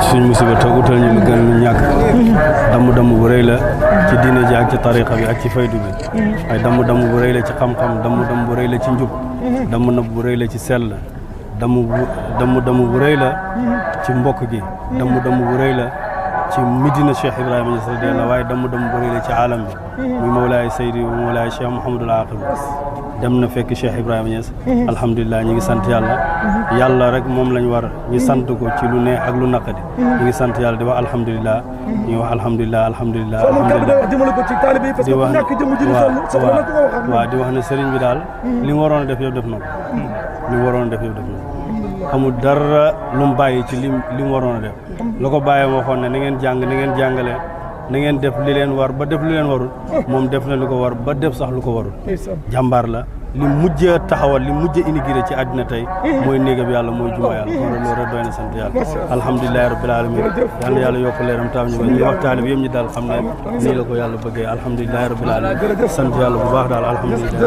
ci suñ musiba te utal ñu lu gën lu ñàkk damm bu rëy la ci diine ji ak ci tariqa bi ak ci faydu bi ay damm bu rëy la ci xam-xam damm bu rëy la ci njub damm bu rëy la ci sell damm bu rëy la ci mbokk gi damm bu rëy la ci Medina Cheikh Ibrahima Niass radiyallahu waaye damm bu rëy la ci alam bi muy Mawlaay Seydi Mawlaay Cheikh Mouhamadul Aqib dem na fekk Cheikh Ibrahima Niass alhamdulilah ñu ngi sant yàlla rek moom lañ war ñu sant ko ci lu neex ak lu naqadi ñu ngi sant yàlla di wax alhamdulilah ñu wax alhamdulilah waaw di wax ne sëriñ bi daal li mu waroon a def yëpp def na ko amul dara lu mu bàyyi ci li mu waroon a def la ko bàyyi moo xoon ne na ngeen jàng na ngeen jàngale na ngeen def li leen war ba def li leen warul moom def na lu ko war ba def sax lu ko warul jàmbaar la li mujj taxawal li mujj inauguré ci àddina tey mooy néegam yàlla mooy juma yàlla kon loolu rek doy na sant yàlla alhamdulilahi rabbil alamin yal na yàlla yokk leeram taam ñu ñu wax taalib yëpp ñi daal xam ne nii la ko yàlla bëggee alhamdulilahi rabbil alamin sant yàlla bu baax daal alhamdulilah